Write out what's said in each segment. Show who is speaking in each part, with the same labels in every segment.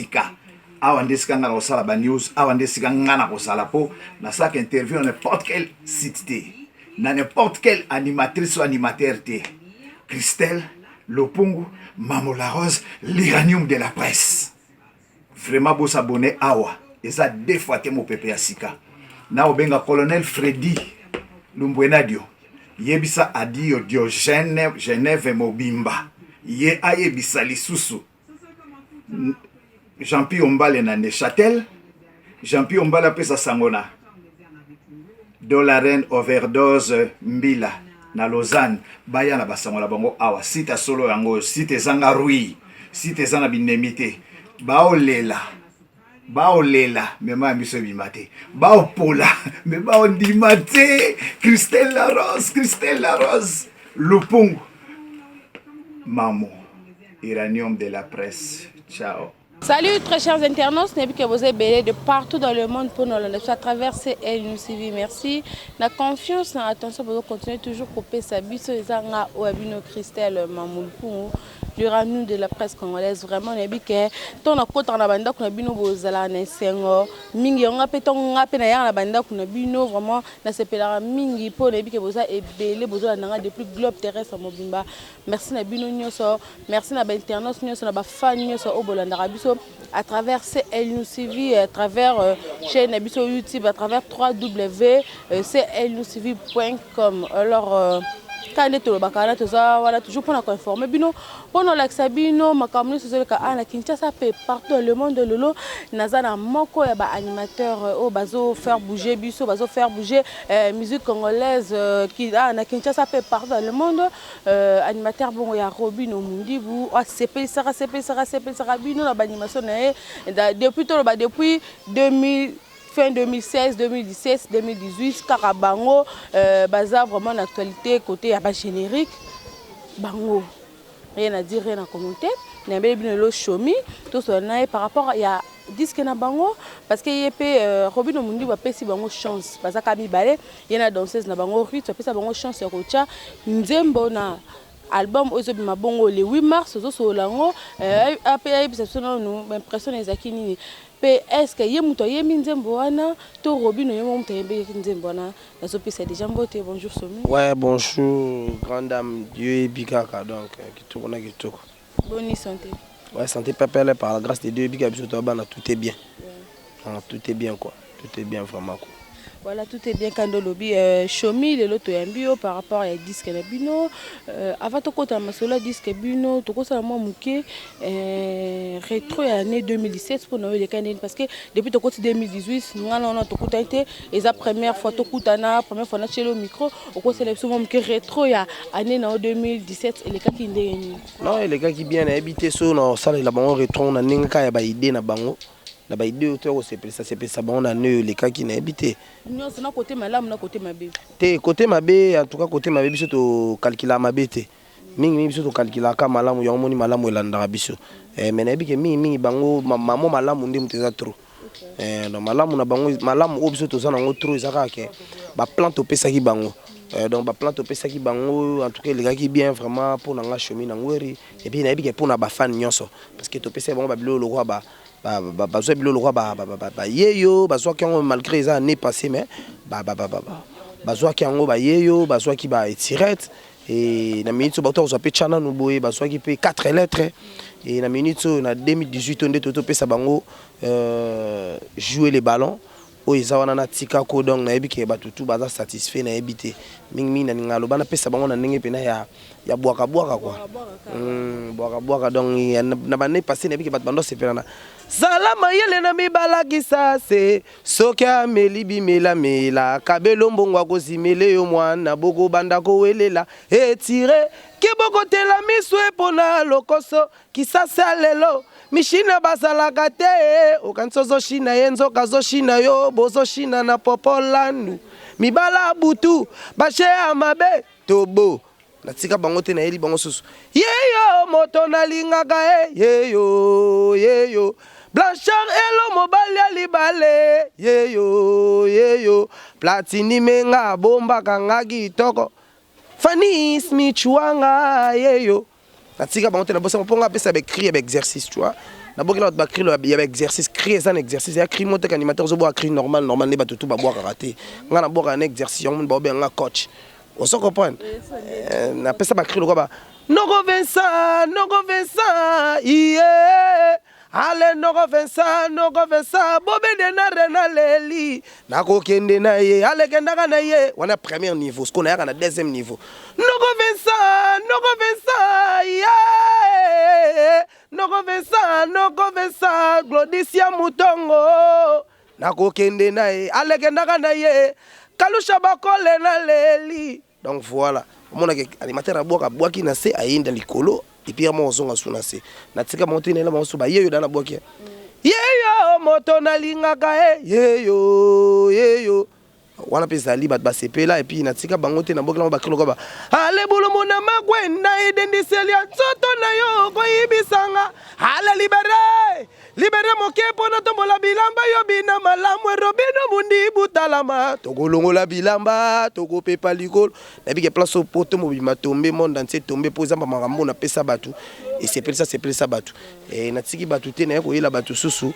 Speaker 1: Sika awa nde esika nga nakosala ba news, awa nde esika nga nakozala mpo nasalaka interview na n'importe quel site te, na n'importe quelle animatrice ou animateur te. Christelle Lopungu, Mamo la Rose, l'uranium de la presse. Vraiment bo s'abonner awa eza deux fois te mopepe ya sika. Na obenga colonel Freddy Lumbwenadio yebisa Adio Diogène Genève mobimba ye ayebisa lisusu Jean-Pierre Ombale na Neuchâtel, Jean-Pierre Ombale apesa sango na Dolaren overdose Mbila na Lausanne, baya na basango na bango awa. Site ya solo yango oyo, site ezanga rouille, site eza na binemi te, baolela baolela mema ya miso ebima te, baopola me baondima te. Christelle la Rose, Christelle la Rose Lupungu Mamu Uranium de la presse. Ciao.
Speaker 2: Salut très chers internautes, nayebi que boza ebele de partout dans le monde pour nous à travers CL News TV. Merci. Na confiance, na attention, bozo continuer toujours kopesa biso eza nga oyo bino Christelle Mamulupungu, l'uranium de la presse congolaise. Vraiment nayebi que to na kota na bandako na bino bozala na esengo mingi yango pe to nga pe na yaka na bandako na bino vraiment nasepelaka mingi po nayebi que boza ebele bozolanda nga depuis globe terrestre mobimba. Merci na bino nyonso, merci na ba internautes nyonso, na ba fans nyonso oyo bolandaka biso à travers CL News TV, à travers chaîne na biso YouTube, à travers www.clnewstv.com. Alors kaka nde tolobaka wana, toza wana toujours mpona koinforme bino, mpona olakisa bino makambo nyonso ezoleka awa na Kinshasa mpe partout dans le monde. Lelo naza na moko ya ba animateur oyo bazo faire bouger biso, bazo faire bouger musique congolaise awa na Kinshasa mpe partout dans le monde. Animateur bongo ya Robino Mundibu, asepelisaka sepelisaka sepelisaka bino na baanimation na ye depuis toloba depuis 2000, fin 2016, 2017, 2018 kaka bango baza vraiment na actualité côté ya bagénérique. Bango rien à dire, rien à commenter. Nayambeli bino lelo Shomi, tosola na ye par rapport ya disque na bango, parce que ye mpe Robino Mundibu apesi bango chance, baza kaka mibale, ye na danseuse na bango Ruth, apesa bango chance ya kotia nzembo na album oyo ezobima bongo le 8 mars. Ozosolola yango ape ayebisa biso nanu baimpression na ezalaki nini, mpe est ce que ye moto ayembi nzembo wana to Robino ye moko moto ayembeki nzembo wana. Nazopesa déjà mbote. Bonjour Somi.
Speaker 3: Ouais, bonjour grande dame, Dieu ebikaka donc kitoko na kitoko.
Speaker 2: Boni santé?
Speaker 3: Ouais, santé pepele, par la grâce de Dieu ebika biso to bana, tout est bien. Ouais. Ah, tout est bien quoi. Tout est bien vraiment quoi.
Speaker 2: Voilà, tout est bien kando lobi. Shomi, lelo toyambi yo par rapport ya disque na bino. Avant tokota masolo ya disque bino, tokosala mwa moke rétro ya année 2017 mpona oyo eleka ndeni, parce que depuis tokoti 2018 nga na wana tokutani te, eza première fois tokutana, première fois natieli yo micro. Okosala biso mwa moke rétro ya année na yo 2017, elekaki ndenge nini?
Speaker 3: Non, elekaki bien, nayebi te so na osalela bango rétro na ndenge kaka ya baide na bango, na baide oyo toya kosepelisa sepelisa bango na année oyo elekaki, nayebi te.
Speaker 2: Nyonso, na kote malamu na kote mabe.
Speaker 3: Te, kote mabe, en tout cas kote mabe biso tokalkulaka mabe te mingimingi, biso tokalkulaka malamu. Yango moni malamu elandaka biso, mais nayebi ke mingimingi bango mamo malamu nde moto eza trop. Donc malamu na bango, malamu oyo biso toza nango trop eza kaka ke baplan topesaki bango. Donc baplan topesaki bango, en tout cas elekaki bien vraiment mpo na nga Shomi na Ngweri, et puis nayebi ke mpo na bafan nyonso, parce que topesaki bango babiloko lokola bazwa biloko lokola bayeyo, bazwaki yango malgré eza année passée, mais bazwaki yango bayeyo, bazwaki baetirette. E na minute oyo bauta kozwa mpe tya nanu boye, bazwaki mpe 4 lettres. E na minute oyo na 2018 oyo nde topesa bango jouer les ballons oyo eza wana na tikako. Donc nayebi ke bato tu baza satisfait, nayebi te mingimingi nalinga aloba napesa bango na ndenge mpena ya bwakabwaka kua, bwakabwaka. Donc na bannée passée nayebi ke bato bando osepela na zala mayele na mibalakisa se soki ameli bimelamela kabelo mbongo akozimele yo mwana bokobanda kowelela etire ke bokotela miso epona lokoso kisasa. Lelo mishina bazalaka te, okanisi ozoshina ye, nzoka azoshina yo, bozoshina na popolandu mibala butu bashe ya mabe tobo natika bango te, nayeli bango susu yeyo moto nalingaka ye yeyo yeyo Blanchard elo mobali ya libale yeyo yeyo Platini menga abombaka nga kitoko Fanny Smith wanga yeyo. Natika bango te, nabosanga mpo nga apesa baécrit ya baexercice, tu vois. Nabwakela bato bacri ya baexercice. Cri eza na exercice ya cri moko te. Animateur ozobwaka cri normal normal nde bato tu babwakaka te. Ngai nabwakaka na exercice yango, moni baobenga nga coach, ozo comprendre. Napesa bacri lokwa ba Noko Vincent, Noko Vincent, iye ale Noko Vincent, Noko Vincent, bobede na rena leli nakokende na ye, alekendaka na ye wana premier niveau. Sikoyo nayaka na deuxième niveau: Noko Vincent, Noko Vincent, ye Noko Vincent, Noko Vincent, Glodisia Mutongo nakokende na ye, alekendaka na ye, Kalusha bakole na leli. Donc voilà, omonaka animateur abwaka, abwaki na se, ayinda likolo, et puis moko ozonga su na se. Natika bango te, nayela bango so bayeyo da nabwaki yeyo moto nalingaka ye yeyo yeyo wana mpe ezali bato basepela. Et puis natika bango te, nabwaki nango bacri lokola ba ale bulumu na makwenda edendiseli ya nzoto na yo koyibisanga ale libere libere moke mpo natombola bilamba yo bina malamu erobino mundibu talama tokolongola bilamba tokopepa likolo. Nayebi ke place oyo po to mobima tombe, monde entier tombe, mpo eza makambo napesa bato esepelisa sepelisa bato. Natiki bato te, naye koyela bato susu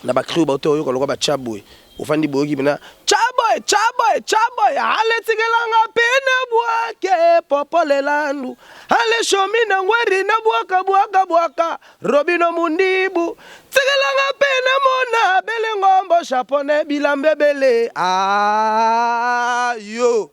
Speaker 3: na bacri oyo bato oyoka lokola batya boye. Ofandi boyoki mpena chaboy chaboy chaboy ale tikelanga pene bwake popolelandu ale shomi na ngweri na bwaka bwaka bwaka Robino Mundibu tikelanga pene mona bele ngombo japonais bilamba ebele ayo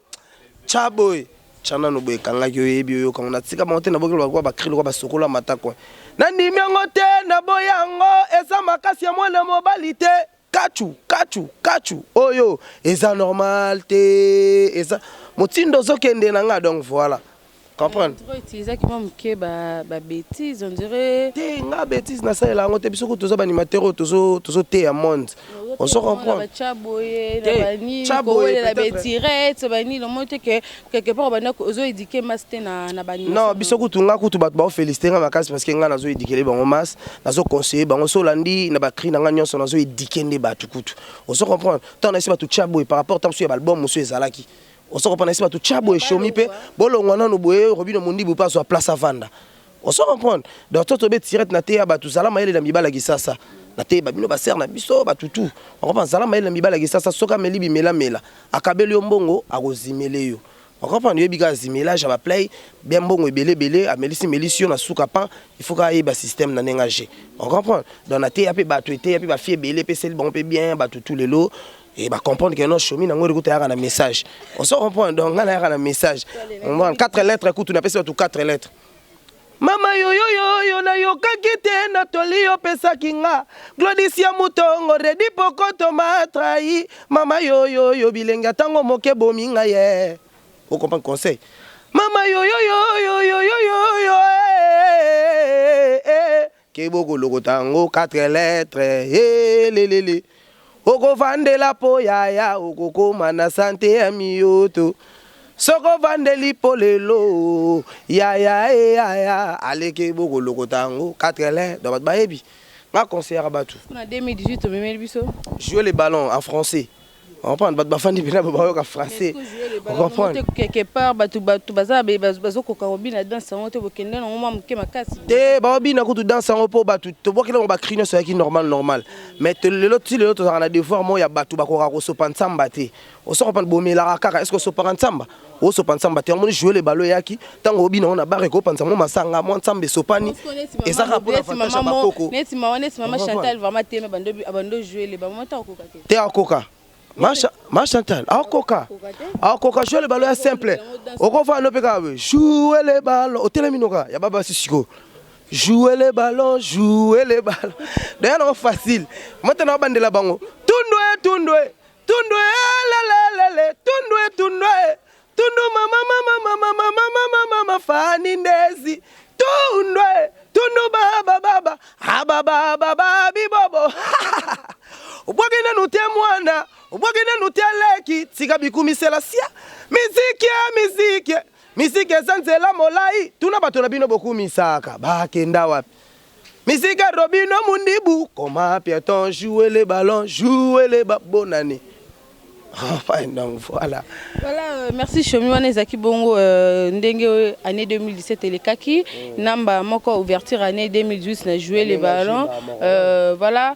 Speaker 3: chaboy tya nano boye ekangaki oyebi oyokango. Natika bango te, naboki lokola bacri lokola basokola matakwe. Nandimi yango te, naboyi yango, eza makasi ya mwana mobali te. Kachu kachu kachu oyo eza normal te, eza motindo ozokende na nga. Donc voilà, comprendre.
Speaker 2: Utilisaki mwa moke babêtise, on dirait.
Speaker 3: Te, nga bêtise nasalela yango te. Biso kutu toza baanimateur oyo tozoteya monde, ozo comprendre.
Speaker 2: Batya boye na banini, kowelela betirete banini, omoni te ke quelque part obanda ozoéduquer masse te na banini?
Speaker 3: Non, biso kutu, nga kutu bato baofélicité nga makasi parce que nga nazoéduquer bango masse, nazoconseiller bango. So olandi na bacri na nga nyonso, nazoéduquer nde bato kutu, ozo comprendre. Ntango nayesi bato tya boye par rapport ntango mosusu ya baalbum mosusu ezalaki, ozo comprendre, nayesi bato tya boye shomi mpe bolongwa nano boye, Robino Mondibu mpe azwa place avanda, ozo comprendre. Donc to tobe tirete na te ya bato zala mayele na mibala kisasa na te babino basere na biso batutu okompa zala mayele na mibala kisasa. Soki ameli bimelamela, akabeli yo mbongo, akozimele yo, okomprendre. Oyebi kaka zimelage ya baplay bien, mbongo ebele ebele, amelisi melisi yo na suka pan. Il faut kaka ayeba système na ndenge age, ocomprendre. Donc nateya mpe bato, eteya mpe bafille ebele, epeseli bango mpe bien. Bato tu lelo e bacomprendre ke non, shomi nango ekuta yaka na message, ozo comprendre. Donc ngai nayaka na message, quatre lettres kutu napesi bato quatre lettres. Mama yoyoyoyo nayokaki te na toli opesaki nga Glodisia Mutongo redi pokoto matrai mama yoyoyo bilenge atango moke bomi nga ye, ocomprendre conseil. Mama yoyoyoyoyoyoyo ke bokolokota yango 4 lettres elelele okovandela mpo yaya okokoma na sante ya miyoto soki ovandeli mpo lelo yaya e yaya aleki bokolokota yango 4 lettres. Donc bato bayebi nga conseillaka bato.
Speaker 2: Na 2018 omemeli biso.
Speaker 3: Jouer le ballon en français, comprendre. Bato bafandi mpena bayoka français, comprendre.
Speaker 2: Quelque part bato baza bazokoka kobina danse yango te, bokende nango mwa moke makasi.
Speaker 3: Te, baobina kutu danse yango mpo bato tobwakeli bango bacri nyonso eyaki normal normal. Mais lelo ti lelo tozalaka na devoir moko ya bato bakokaka kosopa ntsamba te, oso comprendre. Bomelaka kaka, est ce que osopaka ntsamba? Osopa ntsamba te. Omoni jouer le ballon eyaki ntango obina ngo na bar, ekopanza mwa masanga, mwa ntsamba esopani, eza kaka mpona avantage ya bakoko.
Speaker 2: Neti mama Chantal vraiment te, abando jouer le ballon ta okoka te.
Speaker 3: Te, akoka. Ma Chantal akoka, akoka jouer le ballon ya simple. Okofanda no mpe kaka jouer le ballon, otelemi noka ya babasi sikoyo jouer le ballon, jouer le ballon. D'ailleurs nango facile moto na obandela bango tundwe tundwe tundwe lelelele tundwe tundwe tundu mama mama mama mama mama mama fani ndezi tundwe tundu baba baba aba baba babi bobo obwaki nanu te mwana, obwaki nanu te leki, tika bikumisela sia miziki miziki miziki eza nzela molai. Tuna bato na bino bokumisaka bakenda wapi? Misika Robino Mundibu, comment peut-on jouer le ballon, jouer le ba bonne année. Donc voilà.
Speaker 2: Voilà, merci Chomi. Wana ezalaki bongo ndenge année 2017 elekaki namba moko, ouverture année 2018 na jouer les ballons. Voilà,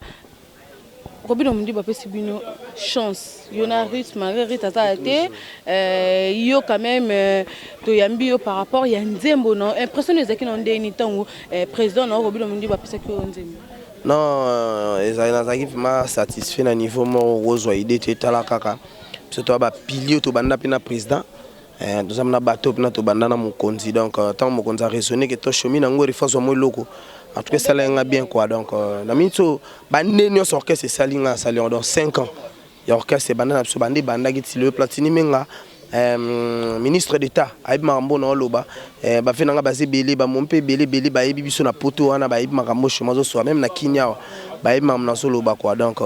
Speaker 2: Robinho Mundibu apesi bino chance, yo na rythme, malgré rythme azala te, yo quand même toyambi yo par rapport ya nzembo na impression ezalaki na ndeni ntango président na Robinho Mundibu apesaki yo nzembo?
Speaker 3: Non, ezali, nazalaki vraiment satisfait na niveau moko kozwa idée te. Etala kaka biso toya bapilier, tobanda mpe na président, toza na bato mpena tobanda na mokonzi. Donc ntango mokonzi araisonne ke toshomi nango refazwa mo eloko, en tout cas esala nga bien quoi. Donc na miniti oyo bande nyonso orchestre esali nga, asali yango. Donc 5 ans ya orchestre ebanda na biso, bande ebandaki ti lelo. Platini Menga, ministre d'état, ayebi makambo na oloba. Bafe na nga baza ebele, bamo mpe ebele ebele bayebi biso na poto wana, bayebi makambo shoma azosoa, même na kini awa bayebi makambo nazoloba quoi. Donc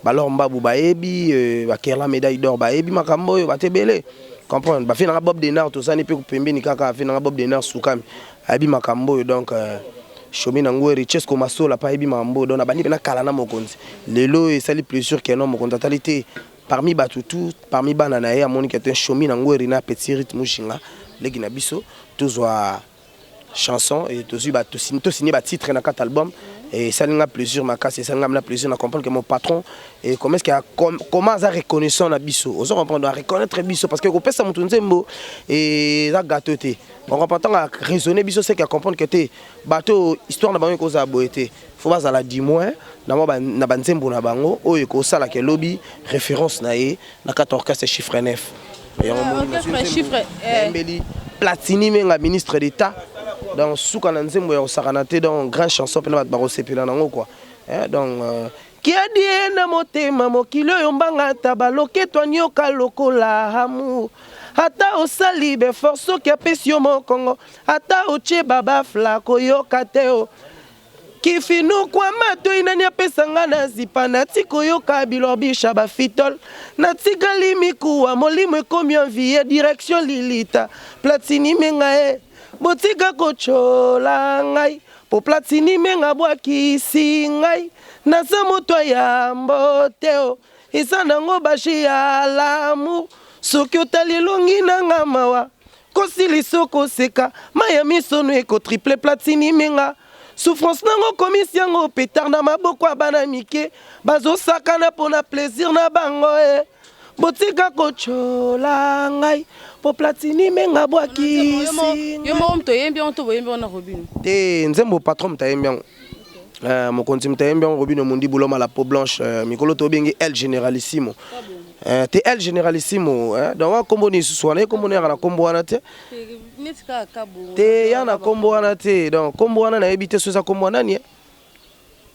Speaker 3: balor mbabu bayebi, bakerla médaille d'or bayebi makambo oyo, bato ebele comprendre. Bafe nanga Bob Denar, tozani mpe pembeni kaka, afe nanga Bob Denar sukami ayebi makambo oyo. Donc shomi nango Richesse Komasola mpe ayebi makambo oyo. Donc nabandi mpe nakala na mokonzi. Lelo esali plaisir ke non, mokonzi atali te parmi bato tout, parmi bana na ye, amoni ke te shomi nango erina petit rythme mushinga leki na biso, tozwa chanson et tozwi tosigné batitre na kati album. Et esali nga plaisir makasi, esali nga na plaisir na comprendre que mon patron et comment est-ce qu'il a, comment aza reconnaissant na biso. Ozo comprendre, reconnaître biso, parce que kopesa moto nzembo eza gâteau te. On comprend, ntango raisonner biso, c'est qu'à comprendre que te bato histoire na bango ekozala boye te, faut bazala du moins na mwa na banzembo na bango oyo ekosalaka elobi référence na ye na kati orchestre chiffre 9.
Speaker 2: Orchestre chiffre.
Speaker 3: Nayembeli Platini Menga, ministre d'état. Donc suka na nzembo ya kosakana te. Donc grand chanson mpena bato bakosepela nango quoi. Donc kiadie na motema mokili oyo mbanga ata baloketwa nyoka lokola amour, ata osali befort soki apesi yo mokongo, ata otie babafla koyoka te o kifinukwa matoi nani apesanga na zipa nati koyoka bilobisha bafitol natikali mikuwa molimo ekomi envie direction lilita. Platini Menga e botika kotyola ngai po Platini Menga bwakisi ngai, naza moto ayambo te o eza nango bashi ya lamour. Soki otali elongi nanga mawa kosilisa koseka mai ya misono ekotriple. Platini Menga, souffrance nango komisi yango pétard na maboko ya bana mike bazosakana mpo na plaisir na bango e botika kotyola ngai po Platini Menga bwakisi.
Speaker 2: Yo moko moto oyembi yango to boyembi wana Robinho?
Speaker 3: Te, nzembo patron moto ayembi yango, mokonzi moto ayembi yango, Robinho Mundibu, l'homme à la peau blanche, mikolo tobengi El Generalissimo. Te, El Generalissimo, donc wana nkombo ni lisusu wana ye nkombo yaka na nkombo wana te.
Speaker 2: Neti kaka Kabongo.
Speaker 3: Te, ya na nkombo wana te. Donc nkombo wana nayebi te so eza nkombo nani, eh?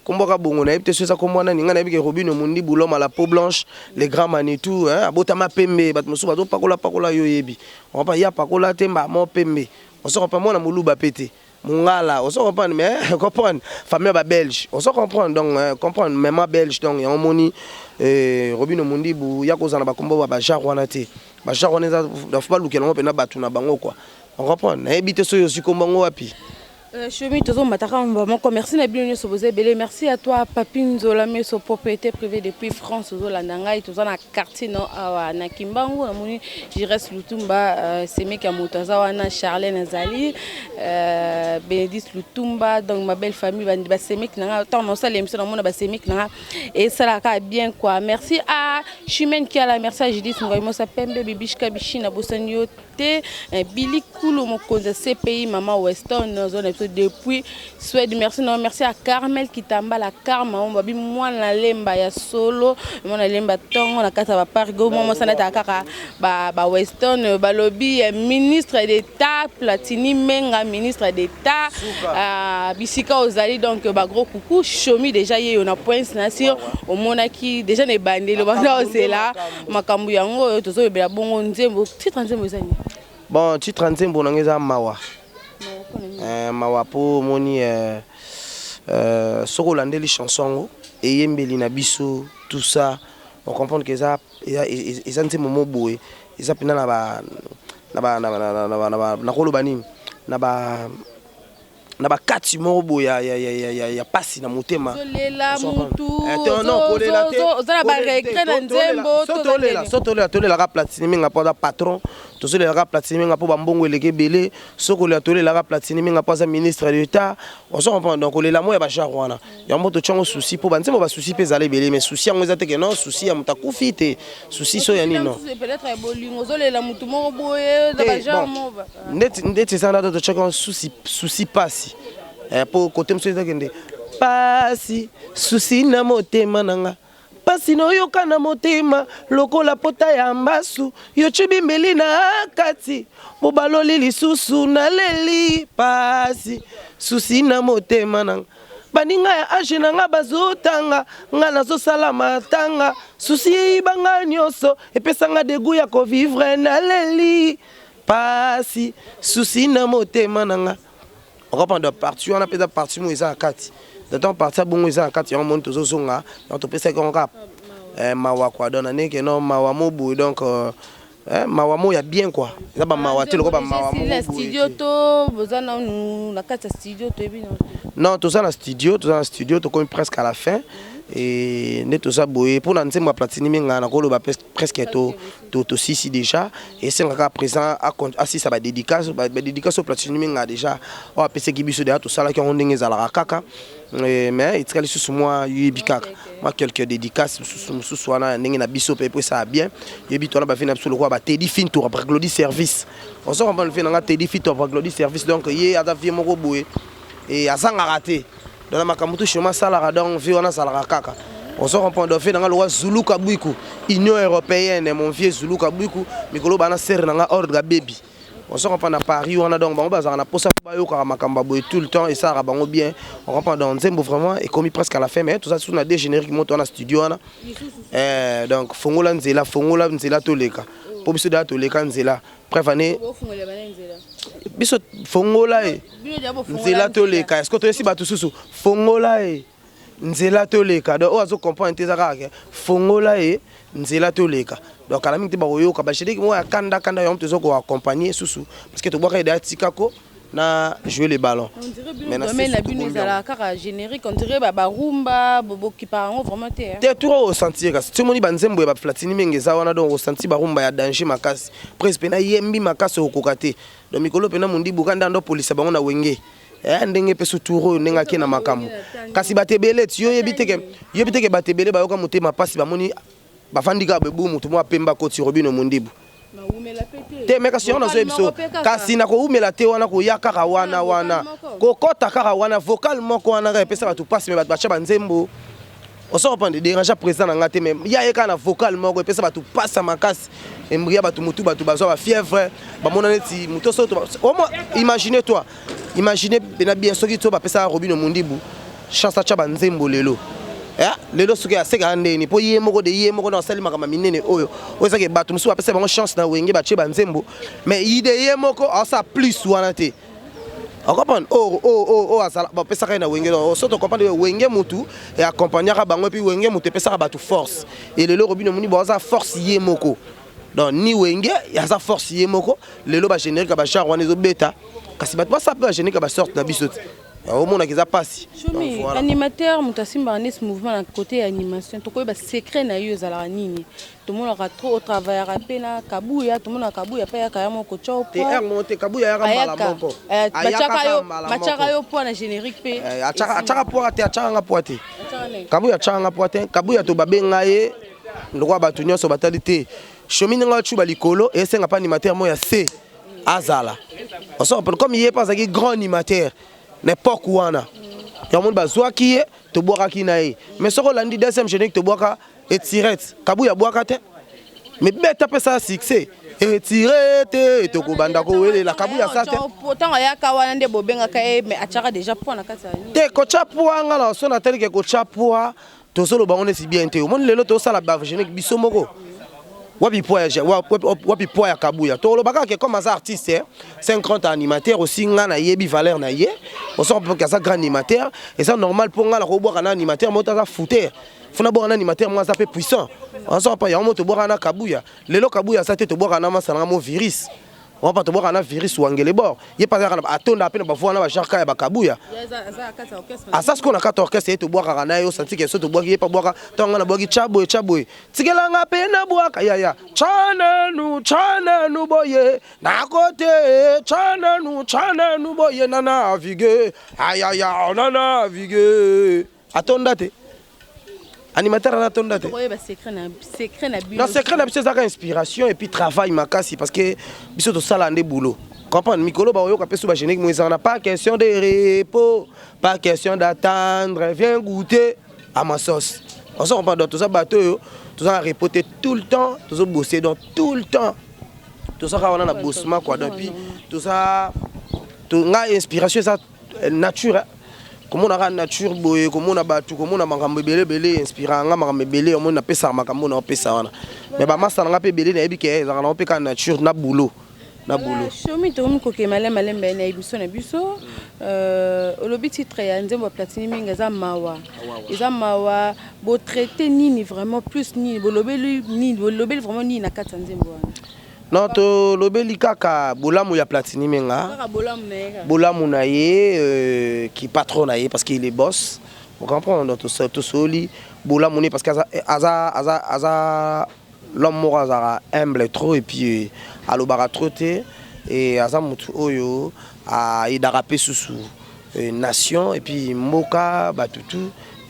Speaker 3: Nkombo kaka bongo, nayebi te so eza nkombo nani. Ngai nayebi ke Robinho Mundibu, l'homme à la peau blanche, le grand Manitou, hein, abotama pembe. Bato mosusu bazopakola pakola, yo oyebi opa ya pakola te mbamo pembe oso comprendre, mwana moluba pe te, mongala oso comprendre, mais comprendre famille ya babelge oso comprendre. Donc comprendre mema belge. Donc yango moni Robinho Mundibu ya kozala na bakombo ya bagenre wana te. Bagenre wana eza fo balukela yango mpena bato na bango quoi. On comprendre, nayebi te soki ozwi kombo yango wapi.
Speaker 2: Chomi, tozomataka moko. Merci na bino nyonso boza ebele. Merci à toi, Papi Nzola Meso, propriété privée depuis France. Ozolanda ngai, toza na quartier no awa na Kimbangu. Namoni Jires Lutumba, semeki ya moto aza wana, Charlene azali, Bénédicte Lutumba. Donc ma belle famille, basemeki na ngai, ntango naosala émission namona basemeki na ngai, esalaka bien quoi. Merci à Chimène Kiala, merci à Judith Ngoimosa Pembe, Bibishka Bishina, bosani yo te, Billy Kulu, mokonzi ya CPI, mama Weston ozona biso depuis Suède. Merci na merci à Carmel Kitambala Karma oyo babi mwana lemba ya solo, mwana lemba ntongo na kati ya bapark mwa mosala etaka kaka ba Weston. Balobi ministre d'état Platini Menga, ministre d'état, bisika ozali. Donc bagros coucou Chomi, déjà ye yo na poince na sur omonaki déjà na ebandeli obanda ozela makambo yango oyo tozoyebela bongo. Nzembo, titre nzembo eza nini?
Speaker 3: Bon, titre nzembo nango eza Mawa. Mawa mpo omoni soki olandeli chanson yango eyembeli na biso, tout ça, on comprendre que eza nzembo mo boye, eza mpena na ba nakoloba nini, na ba Na bakati moko boye ya, ya, ya, ya, ya, ya pasi na motema.
Speaker 2: Ozolela mutu?
Speaker 3: Eh, non, kolela te.
Speaker 2: Oza na baregret na nzembo?
Speaker 3: So tolela, so tolela, tolelaka Platini Menga mpo aza patron. Tozolelaka Platini Menga mpo bambongo eleki ebele. So kolela, tolelaka Platini Menga mpo aza ministre d'État, ozo comprendre? Donc kolela mo ya bagenre wana, yango totyango souci mpo banzembo basusi mpe ezala ebele. Mais souci yango eza te ke non, souci ya moto akufi te, souci so ya nini, non.
Speaker 2: Peut-être ya bolingo, ozolela motu moko boye na bagenre mo.
Speaker 3: Ndeti eza na totyaka yango souci, souci pasi, mpo kote mosusu ezakende pasi, souci na motema na nga, pasi noyoka na motema lokola pota ya mbasu yo cibimbeli na kati bobaloli lisusu. Naleli pasi, souci na motema na nga, baninga ya âge na nga bazotanga, nga nazosala matanga, souci eyibanga nyonso, epesanga dégoût ya kovivre. Naleli pasi, souci na motema na nga, okopanda partie wana mpenza, partie moko eza na kati, donc partie ya bongo eza na kati yango. Moni tozozonga, donc topesaki yango kaka mawa quoi. Donc na ndenge no mawa mo boye, donc mawa mo ya bien quoi, eza bamawa te lokola bamawa
Speaker 2: moko. Na studio to boza nanu na kati ya studio? Toyebi?
Speaker 3: Non, toza na studio, toza na studio, tokomi presque à la fin. E nde toza boye mpona nzembo ya Platini Menga, nakoloba presque tosisi déjà. Esengaka président asisa badédicace, badédicace oyo Platini Menga déjà oyo apesaki biso déjà, tosalaki yango ndenge ezalaka kaka. Mais etikali lisusu mwa, yoyebi kaka, mwa quelques dédicaces mosusu mosusu wana ya ndenge na biso mpe po esala bien. Yebi twana bavie na biso lokola batedi Fintour, Braglodi Service, ozo comprendre? Vie nanga Tedi Fintour, Braglodi Service, donc ye aza vie moko boye e azangaka te. Donc na makambo tu chemin asalaka, donc vie wana azalaka kaka, ozo comprendre? Donc vie nanga lokola Zuluka Bwiku, Union européenne, mon vieux Zuluka Bwiku, mikolo bana sere nanga ordre baby, ozo comprendre, na Paris wana. Donc bango bazalaka na posa bayokaka makambo ya boye tout le temps, esalaka bango bien, on comprend? Donc nzembo vraiment ekomi presque à la fin, mais toza susu na deux générique moto wana studio wana. Donc fongola nzela, fongola nzela toleka, mpo biso deya toleka nzela. Bref, ane biso fongola e nzela toleka. Est ce que toyesi bato susu fongola e nzela toleka? Donc oyo azocomprendre te, eza kaka fongola e nzela toleka. Donc kala mingi te bakoyoka bagénérique moko ya kanda kanda, yango toza koaccompagne susu parce que tobwaka ede atikako na jouer le ballon.
Speaker 2: Domaine na bino ezalaka kaka générique, on dirait barumba, bokipa yango vraiment te.
Speaker 3: Te, tour oyo osentir kasi ti omoni banzembo ya baplatini mingi eza wana, donc osentir barumba ya danger makasi, presque mpena yembi makasi okokoka te. Donc mikolo mpena mondibu ka nde ando polisa bango na Wenge ndenge mpe so tour oyo ndenge ake na makambo. Kasi bato ebele ti yo yebi teke, yebi teke bato ebele bayoka motema mpasi, bamoni bafandi kaka bebu, motu moko apemba koti Robino Mondibu te. Me kasi yango nazoyebi biso, kasi na kowumela te wana, koya kaka wana wana, kokɔta kaka wana, vocal moko wana kaka epesa bato mpasi. Me bato batya banzembo, oso comprendre, dérange président na nga te, mais ya ye kaka na vocal moko epesa bato mpasi ya makasi, embria bato motu, bato bazwa bafièvre, bamona neti moto so. Omo imagine toi, imagine pena bien, soki to bapesaka Robino Mondibu chance atya banzembo lelo, lelo soki asekaka ndeni mpo ye moko de ye moko na asali makambo minene oyo oyo ezaki bato mosusu bapesa bango chance na Wenge batie banzembo, mais ide ye moko aosala plus wana te, ocomprendre? Oyo oyo azala bapesaka ye na Wenge, so tocomprendre Wenge mutu eaccompagnaka bango, et puis Wenge mutu epesaka bato force. E lelo Robino Moni bo aza force ye moko, donc ni Wenge aza force ye moko. Lelo bagénérique ya bagenre wana ezobeta, kasi bato basala mpe bagénérique ya basorte na biso te, omonaka eza mpasi.
Speaker 2: Chomi, animateur, moto asimbaka neti mouvement na côté ya animation, tokoyeba secret na yo ezalaka nini? Tomonaka trop otravaillaka mpe na Kabuya, tomonaka Kabuya mpe ayaka ya moko.
Speaker 3: Te, heure moko te, Kabuya ayaka mbala moko.
Speaker 2: Batiaka yo mpo na générique mpe?
Speaker 3: Atiaka poa te, atiaka nga poa te, Kabuya atiaka nga poa te. Kabuya to babenga ye lokola bato nyonso batali te. Shomi ndenge acuba likolo, esenga mpe animateur moko ya se azala, comme ye mpe azalaki grand animateur na époque wana, yango moni bazwaki ye, tobwakaki na ye. Mais soki olandi deuxième générique tobwaka etirete, Kabuya abwaka te, mais beta apesa succès etire te, tokobanda kowelela Kabuya sa te.
Speaker 2: Ntango ayaka wana nde bobengaka ye, mais atiaka déjà poa na kati ya nini?
Speaker 3: Te, kotya poa nga na so natali ke kotya poa, tozoloba ngo neti bien te. Omoni lelo tozosala bagénérique biso moko, wapi poa ya, wapi poa ya Kabuya? Toloba kaka ke comme aza artiste, c'est un grand animateur aussi, nga nayebi valeur na ye, osoki aza grand animateur, eza normal mpo nga nakobwaka na animateur moto aza fouter, funa bwaka na animateur mo aza mpe puissant, ozo mpa yango mo tobwaka na Kabuya. Lelo Kabuya aza te, tobwaka na masala nga mo virus. Wapa tobwaka na virus wangele bor. Ye pa azalaka na atonda pe na ba voix na ba genre ka ya ba kabuya. Aza sikoyo na kati orchestre ye tobwakaka na ye osanti ke so tobwaki ye pa bwaka ntango nga nabwaki tya boye tya boye tikela nga pe nabwaka yaya tya nanu tya nanu boye nakote tya nanu tya nanu boye na navigue ayaya na navigue atonda te animateur ana atonda te na secret na biso ezaka inspiration et puis travail makasi parce que biso tosala nde boulot comprendre mikolo bakoyoka mpe so bagénérique mo ezaka na pas question de repos, pas question d'attendre, viens goûter à ma sauce. Ozo comprendre? Donc toza bato oyo toza na repos te, tout le temps tozobosser, donc tout le temps tozaka wana na bossement quoi. Donc puis toza ngai inspiration eza nature, komona kaka nature boye, komona bato, komona makambo ebele ebele inspira nga makambo ebele. Omoni napesaka makambo na opesa wana, mais bamasa na nga mpe ebele nayebi ke ezalaka nango mpe kaka nature na boulot na boulot.
Speaker 2: Shomi, tokomi kokema malembe malembe na émission na biso. Olobi titre ya nzembo ya Platini mingi eza Mawa, eza mawa. Botraite nini vraiment plus? Nini bolobeli? Nini bolobeli vraiment nini na kati ya nzembo wana?
Speaker 3: Non, tolobeli kaka bolamu ya Platini Menga.
Speaker 2: Kaka bolamu na ye kaka.
Speaker 3: Bolamu na ye, qui patron na ye, parce qu'il est boss, on comprend. Donc tosoli bolamu ne parce que aza, aza, aza, aza l'homme moko azalaka humble trop et puis alobaka trop te et aza motu oyo ayedaka mpe susu nation et puis mboka batutu.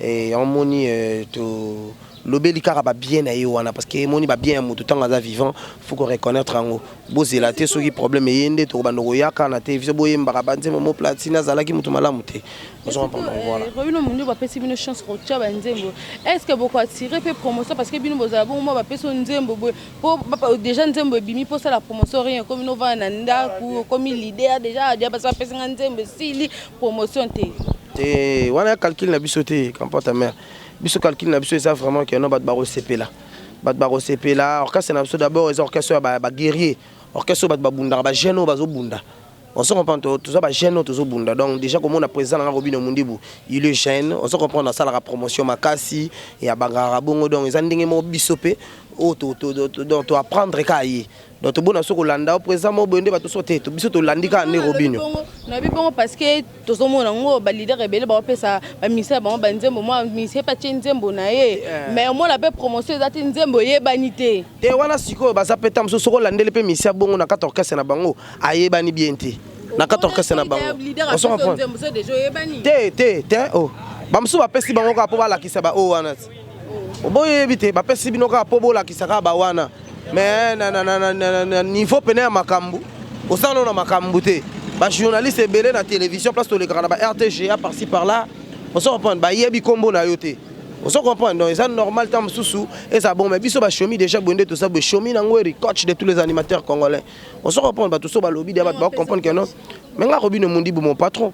Speaker 3: Et yango moni tolobeli kaka babien na ye wana, parce que emoni babien ya motu ntango aza vivant, faut ko reconnaître yango. Bozela te soki problème eye nde tokobanda koyaka na te. Biso boyembaka banzembo mo Platine azalaki motu malamu te. Ozo comprendre? Voilà.
Speaker 2: Robino Mundu, bapesi bino chance kotia banzembo, est ce que bokoattire mpe promotion? Parce que bino bozala bongo mwa bapesi yo nzembo boye po déjà nzembo ebimi, mpo osala promotion rien. Ekomi novanda na ndako, okomi leader déjà dia basi bapesi nga nzembo, esili, promotion te.
Speaker 3: Te, wana ya calcul na biso te. Comporte mare biso, calcul na biso eza vraiment ke no bato bakosepela, bato bakosepela. Orchestre na biso d'abord eza orchestre ya baguerrier, orchestre oyo bato babundaka, bajeune oyo bazobunda. Ozo comprendre? Toza bajeune oyo tozobunda. Donc déjà komona président nanga Robino Mundibu, il est jeune, ozo comprendre, asalaka promotion makasi ya bangaka bongo. Donc eza ndenge moko biso mpe oyo donc toapprendre kaka ye. Donc tobona so kolanda o président moko boye nde bato so te, biso tolandi kaka nde Robino.
Speaker 2: Nayebi bongo parce que tozomona yango, baleader ebele baopesa baministère bango banzembo, mwa ministère mpe atie nzembo na ye, mais omona mpe promotion eza te, nzembo eyebani te.
Speaker 3: Te, wana sikoyo baza mpe ta mosusu soki olandeli mpe misia bongo na kati orchestre na bango ayebani bien te na kati orchestre na bango.
Speaker 2: Ozo comprendre
Speaker 3: te? Te te, o bamosusu bapesi bango kaka mpo balakisa baoyo wana ti boyebi te, bapesi bino kaka mpo bolakisa kaka bawana, mais na niveau pene ya makambo osala nano na makambo te. Bajournaliste ebele na télévision, place tolekaka na ba RTGA par-ci par-là, ozo comprendre, bayebi nkombo na yo te. Ozo comprendre? Donc eza normal ntango mosusu eza bon, mais biso bashomi déjà boye nde toza boye. Shomi nango eri coach de tous les animateurs congolais. Ozo comprendre? Bato so balobi dia bato bacomprendre ke non, mais nga Robino Mundibu, mon patron,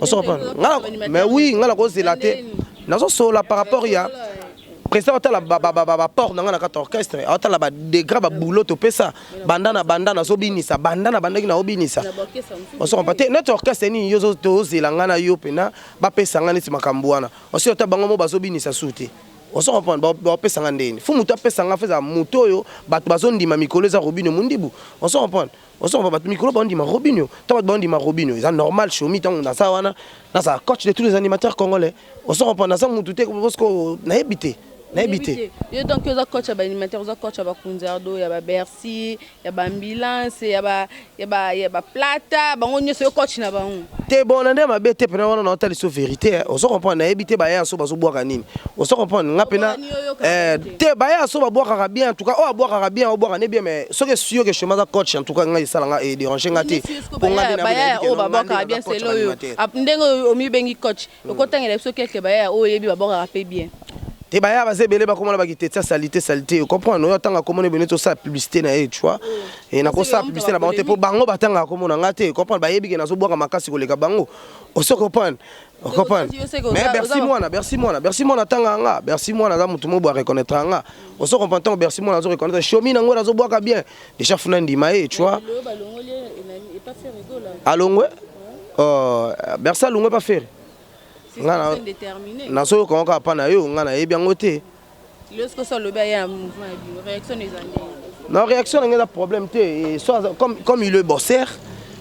Speaker 3: ozo comprendre nga? Mais oui, nga nakozela te, nazosola par rapport ya président. Otala baport na nga na kati orchestre, aotala badegré baboulot topesa banda na banda nazobinisa, banda na bandaki naobinisa. Ozo comprendre te? Neti orchestre nini yo tozela nga na yo mpena bapesa nga neti makambo wana? Osi ota bango mo bazobinisa su te. Ozo comprendre? Bapesa nga ndeni? Fu moto apesa nga fo ezala moto oyo bato bazondima. Mikolo eza Robino Mundibu. Ozo comprendre? Ozo comprendre? Bato mikolo baondima Robino. Ntango bato baondima Robino, eza normal. Shomi, ntango naza wana, nazala coach de tous les animateurs congolais. Ozo comprendre? Naza mutu te parce que nayebi te, nayebi te.
Speaker 2: Yo donc oza coach ya baanimateur, oza coach ya bakunzardo, ya babercy, ya baambulance, ya baplata, bango nyonso yo coach na bango?
Speaker 3: Te, bon, na nde mabe te mpena wana naotali so vérité. Ozo comprendre? Nayebi te baya so bazobwaka nini. Ozo comprendre? Nga mpena te, baya so babwakaka bien. En tout cas oyo abwakaka bien, obwaka ne bien, mais soki esi yoke chemin aza coach, en tout cas ngai esala nga edérange nga te.
Speaker 2: Mpo nga nde baya oyo babwakaka bien, selo oyo ndenge omibengi coach, okotangela biso quelque baya oyo oyebi babwakaka mpe bien?
Speaker 3: Te, baya baza ebele, bakomona bakitetia salité salité. Comprendre? Oyo atanga komona ebele, tosala publicité na ye, tu vois, e nakosala publicité na bango te mpo bango batangaka komona nga te. Comprendre? Bayebi ke nazobwaka makasi koleka bango. Oso comprendre? Comprendre? Mais Bercy Mwana, Bercy Mwana, Bercy Mwana atanga nga. Bercy Mwana aza motu moko boye areconnaître nga. Oso comprendre? Ntango Bercy Mwana azo reconnaître Shomi nango nazobwaka bien, déjà funa ndima ye, tu vois. Alongwe Bercy, alongwe pa Ferre. Nazoyoka ngo kaka mpa na yo, nga nayebi yango te. Non, réaction na ngai eza problème te. So, comme il est bosser,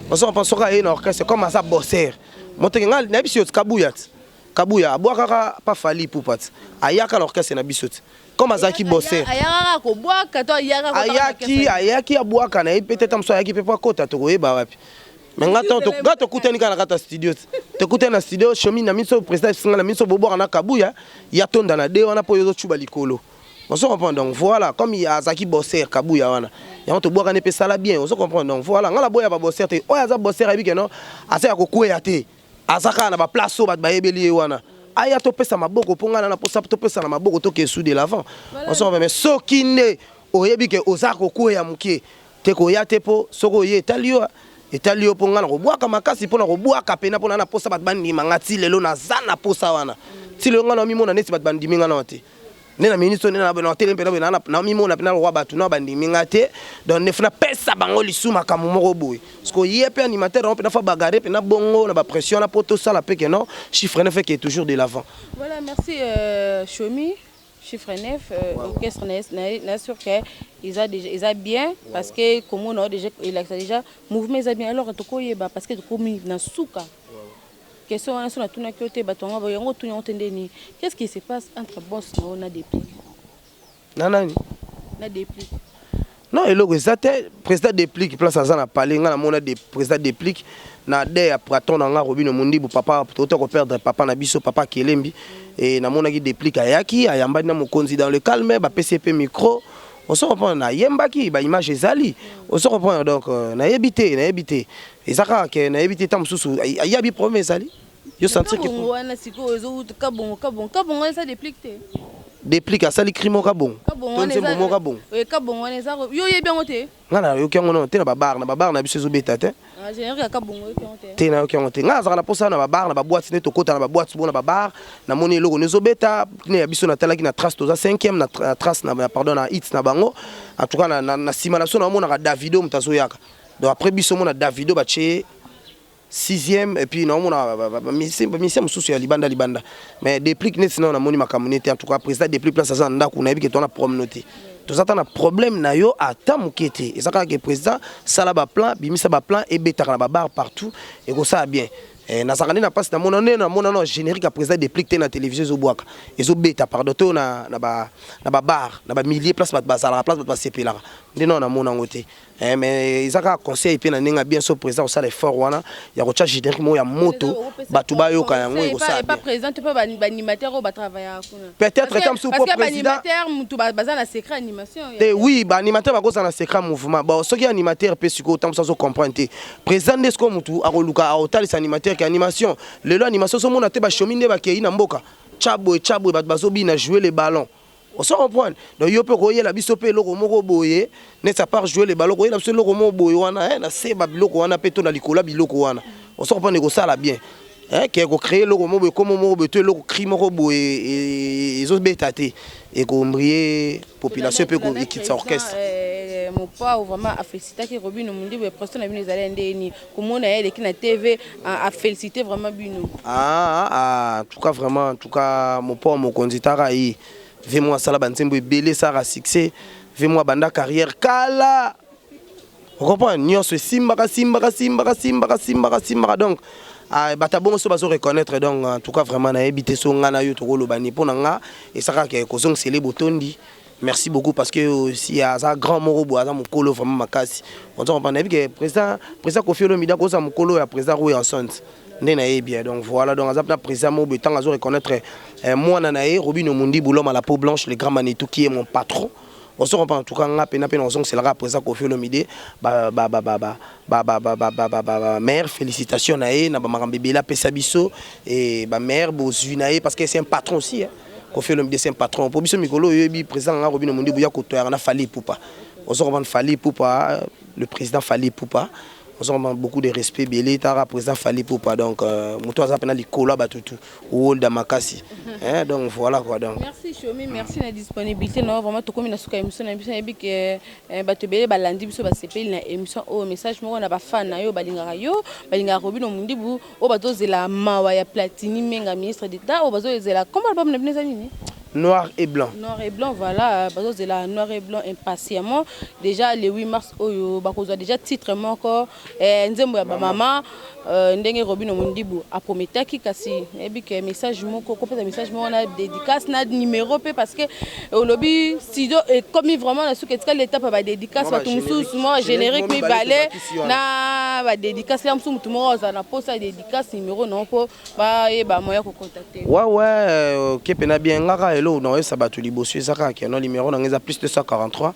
Speaker 3: ozo comprendre, soki aye na orchestre comme aza bosser, moteke ngai nayebi si yo Kabuya ti Kabuya abwakaka pa Fally Ipupa ti ayaka na orchestre na biso ti comme azalaki bosser.
Speaker 2: Ayakaka kobwaka to ayaka?
Speaker 3: Ayaki, ayaki abwaka na ye peut-être mosu ayaki mpe po akota, tokoyeba wapi. Mais nga nga tokutani kaka na kati ya studio ti tokutani na studio Shomi na miso, président esinga na miso, bobwaka na Kabuya ya tonda na de wana mpo oyo ozocuba likolo, ozo comprendre. Donc voilà, comme azalaki bosser Kabuya wana, yango tobwakani mpe esala bien, ozo comprendre. Donc voilà, nga naboya babosser te. Oyo aza bosser, ayebi ke non, aza ya kokweya te, aza kaka na baplace oyo bato bayebeli ye wana, aya topesa maboko mpo ngai na mposa topesa na maboko, toke su de l'avant, ozo comprendre. Mais soki nde oyebi ke oza kokweya moke te, koya te, mpo soki oye etali yo, etali yo, mpo ngai na kobwaka makasi, mpo na kobwaka pena, mpo na na posa bato bandima nga. Ti lelo naza na posa wana, ti lelo ngai na mimona neti bato bandimi nga nawa te. Nde na minute oyo nde na telemi mpena boye, na mimona mpena lokwa bato na bandimi nga te. Donc nde funa pesa bango lisu makambo moko boye, parce que ye mpe animateur yango mpena fa bagarre mpena bongo na bapression wana mpo tosala mpe ke non, chiffre 9 eke toujours de l'avant.
Speaker 2: Voilà, merci Chomi chiffre 9, orchestre na sûr que eza déjà, eza bien, parce que komona déjà elakisa déjà mouvement eza bien. Alors tokoyeba, parce que tokomi na suka question wana, so natunaki yo te, bato yango yango otuni yango te ndeni: qu'est-ce qui se passe entre boss na yo na Déplique?
Speaker 3: Na nani?
Speaker 2: Na Déplique.
Speaker 3: Non, eloko eza te. Président Déplique, place aza na palais, nga namona de président Déplique na de ya patron na nga Robino Mondibu, papa tota koperdre papa na biso, papa Kelembi, e namonaki Déplique ayaki, ayambani na mokonzi dans le calme, bapesi ye mpe micro, ozo comprendre, nayembaki, baimage ezali, ozo comprendre. Donc nayebi te, nayebi te, eza kaka ke nayebi te, ta mosusu ayabi problème ezali yo sentir ke
Speaker 2: Kabongo wana sikoyo ezowuta Kabongo, Kabongo, Kabongo eza Déplique te.
Speaker 3: Déplique asali cri moko kabongo.
Speaker 2: Kabongo
Speaker 3: to
Speaker 2: wana
Speaker 3: nzembo moko kabongo.
Speaker 2: Kabongo wana eza, yo oyebi yango te?
Speaker 3: Nga nayoki yango nano te na babar, na babar na biso ezobeta te.
Speaker 2: Ah, générique ya Kabongo oyoki yango te?
Speaker 3: Te, nayoki yango te. Nga nazalaka na mposa na babar, na baboîte, nde tokɔta na baboîte bo na babar, namoni eloko nde ezobeta ne ya biso. Natalaki na trace, toza 5e na trace na, pardon, na hit na bango. En tout cas na nsima na biso naomonaka Davido, moto azoyaka. Donc après biso omona Davido batie sixième, et puis naomona bamusicien mosusu ya libanda libanda. Mais Déplique neti nao namoni makambo nete. En tout cas président Déplique, place aza na ndako, nayebi ke toza na problème te, toza ta na problème na yo ata moke te. Eza kaka ke président sala baplan, bimisa baplan, ebetaka na babar partout, ekosala bien. Nazalaka nde na mpasi, namona nde namona na générique ya président Déplique te na télévision ezobwaka, ezobeta, pardon, to na babar, na bamilieu, place bato bazalaka, place bato basepelaka, nde nao namona yango te. Mais eza kaka conseil mpe na ndenge ya bien, so président kosala effort wana ya kotia générique moko ya moto, bato bayoka yango, ekosala
Speaker 2: bien. Président to mpe baanimateur oyo batravaillaka kuna.
Speaker 3: Peut-être ta mosusu
Speaker 2: po président baanimateur mutu baza na secret animation.
Speaker 3: Te, oui, baanimateur bakozala na secret mouvement. Bon, soki animateur mpe sikoyo ta mosusu azocomprendre te, président nde sikoyo mutu akoluka, akotalisa animateur ke animation lelo, animation ozomona te, bashomi nde bakei na mboka, tya boye, tya boye, bato bazobina, jouer le ballon, ozo comprendre. Donc yo mpe koyela biso mpe eloko moko boye neti à part jouer le ballon, koyela biso eloko moko boye wana na se babiloko wana mpe to na likolo ya biloko wana, ozo comprendre, ekosala bien ke kocréer eloko moko boye, komo moko boye to eloko cri moko boye ezobeta te, ekombrie population mpe ekitisa orchestre.
Speaker 2: Mopao vraiment afélicitaki Robino Mondibu. Pression na bino ezali ndeni komona ye eleki na TV, afélicité vraiment bino?
Speaker 3: Ah, ah, en tout cas vraiment, en tout cas Mopao mokonzi, taka ye ve mo asala banzembo ebele, esalaka succès, ve mo abanda carrière kala, ocomprendre, nyonso esimbaka, simbaka, simbaka, simbaka, simbaka, simbaka. Donc bato bongo so bazo reconnaître. Donc en tout cas vraiment nayebi te so nga na yo tokoloba ni mpo na nga esakaka kozongisele botondi. Merci beaucoup, parce que aussi aza grand moko boye, aza mokolo vraiment makasi, ozo comprendre. Nayebi ke président Koffi Olomide akoza mokolo ya président Roy Enceinte nde nayebi. Donc voilà, donc aza mpena président moko boye, ntango azo reconnaître mwana na ye Robino Mundibu, l'homme à la peau blanche, le grand Manitou qui est mon patron, ozo comprendre. En tout cas nga mpena mpe nazongiselaka président Koffi Olomide bameilleure félicitation na ye na bamakambo ebele apesa biso e bameilleure bozwi na ye, parce que c'est un patron aussi, hein. Koffi Olomide c'est un patron po biso. Mikolo oyebi président nga Robino Mondibu ya kotoyaka na Fally Ipupa, ozo comprendre, Fally Ipupa, le président Fally Ipupa, ozo comprendre, beaucoup de respect ebele taka président Fally Ipupa. Donc moto aza mpena likolo ya bato tu owolda makasi, hein, donc voilà quoi, donc
Speaker 2: Merci Chomi, merci na disponibilité na vraiment. Tokomi na suka émission na biso. Nayebi ke bato ebele balandi biso, basepeli na émission oyo. Message moko na bafan na yo balingaka yo, balingaka Robino Mundibu, oyo bazozela mawa ya Platini Menga, ministre d'État, oyo bazozela kombo album na bino eza nini?
Speaker 3: Noir et blanc.
Speaker 2: Noir et blanc, voilà. Bazozela Noir et blanc impatiemment. Déjà le 8 mars oyo bakozwa déjà titre moko, nzembo ya bamama, ndenge Robino Mondibu aprometaki. Kasi nayebi ke message moko kopesa, message moko na dédicace na numéro mpe, parce que olobi studio ekomi vraiment na suki, etikali étape ya badédicace. Bato mosusu mwa générique mibale na badédicace ya mosusu, motu moko azala na posa ya dédicace, numéro nango mpo bayeba moya kocontacte.
Speaker 3: Ouais, ok, pena bien. Ngaka elo naoyebisa bato liboso eza kaka ke no numéro nanga eza plus 243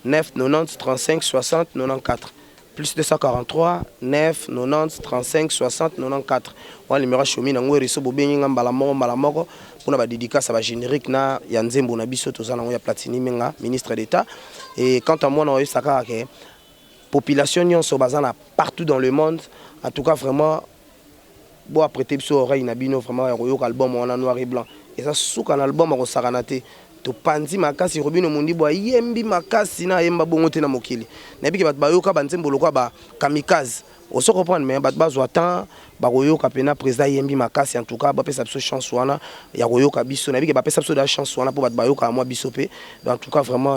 Speaker 3: 9 90 35 60 94, plus 243 9 90 35 60 94. Wana numéro ashomi nango ereso. Bobengi nga mbala moko, mbala moko, mpona badédicace ya bagénérique na ya nzembo na biso toza nango ya Platini Menga, ministre d'État. Et quant à moi, naoyebisa kaka ke population nyonso baza na partout dans le monde, en tout cas vraiment bo apprêter biso oreille na bino vraiment ya koyoka album wana Noir et blanc. Eza suka na album, akosakana te. Topandi makasi. Robino Mondibo ayembi makasi na ayemba bongo te na mokili. Nayebi ke bato bayoka banzembo lokwa bakamikaze, oso comprendre, mais bato bazwa temps bakoyoka mpena président ayembi makasi. En tout cas bapesa biso chance wana ya koyoka biso. Nayebi ke bapesa biso da chance wana mpo bato bayokaka mwa biso mpe. En tout cas vraiment,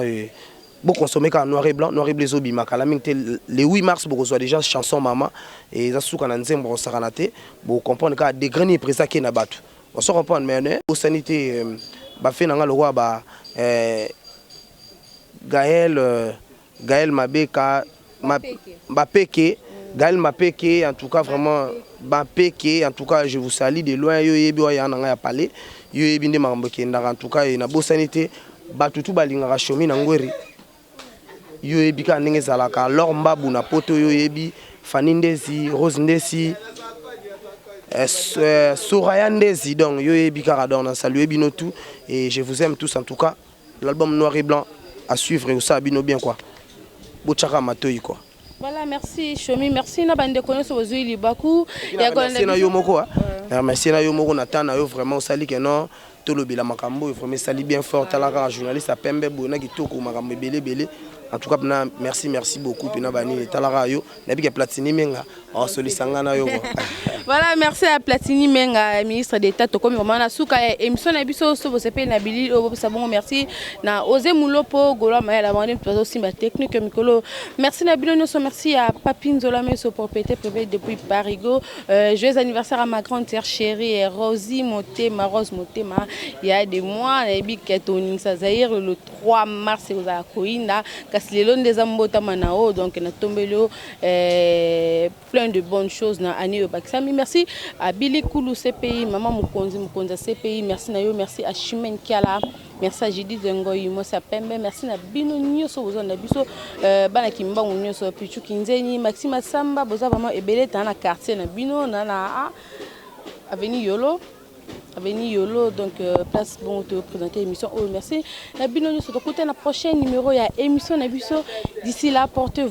Speaker 3: boconsommer kaka Noir et blanc. Noir et blanc ezobima kala mingi te, le 8 mars bokozwa déjà chanson mama. Eza suka na nzembo, akosakana te. Bocomprendre kaka degré nini président ake na bato, oso comprendre. Mais ne bosani te bafe na nga lokola ba Gaël Mabeka, Bapeke, Gaël Mapeke. En tout cas vraiment Bapeke, en tout cas je vous salue de loin. Yo yebi oyo ya na nga ya palais, yo yebi nde makambo ekendaka. En tout cas nabosani te bato tu balingaka Shomi na Ngweri, yo oyebi kaka ndenge ezalaka. Lor Mbabu na poto, oyo oyebi Fani Ndesi, Rose Ndesi, Soraya Ndesi, donc yo oyebi kaka. Donc na salue bino tout et je vous aime tous. En tout cas l'album Noir et blanc à suivre, osala bino bien quoi, botiaka matoi quoi.
Speaker 2: Voilà, merci Chomi, merci na bandeko nyonso bozwi libaku
Speaker 3: ya kolanda na yo moko. Merci na yo moko na temps na yo. Vraiment osali ke non, tolobela makambo oyo, vraiment esali bien fort. Tala kaka journaliste apembe boye na kitoko, makambo ebele ebele. En tout cas mpena merci, merci beaucoup mpena banini. Talaka yo, nayebi ke Platini Menga awasolisa nga na yo.
Speaker 2: Voilà, merci à Platini Menga, ministre d'État. Tokomi vraiment na suka ya émission na biso. So bosepeli na bilili oyo, bopesa bongo merci na Ose Mulopo Golo Mayala, bango nde bazosimba technique mikolo. Merci na bino nyonso. Merci à Papi Nzola Meso, propriété privée depuis Parigo. Joyeux anniversaire à ma grande sœur chérie Rosie Motema, Rose Motema. Il y a des mois nayebi ke toningisa Zaire le 3 mars, ekozala koyinda, kasi lelo nde eza mbotama na oyo. Donc natombeli yo plein de bonnes choses na année oyo bakisami. Merci à Billy Kulu CPI, mama mokonzi, mokonzi ya CPI, merci na yo. Merci à Chimene Kiala, merci à Judith Ngoyi, mwasi ya pembe. Merci na bino nyonso boza na biso, bana Kimbangu nyonso, Pichu Kinzeni, Maxime Asamba, boza vraiment ebele. Tana na quartier na bino na avenue Yolo, avenue Yolo, donc place bon te présenter émission oyo. Merci na bino nyonso. Tokutana na prochain numéro ya émission na biso. D'ici là, portez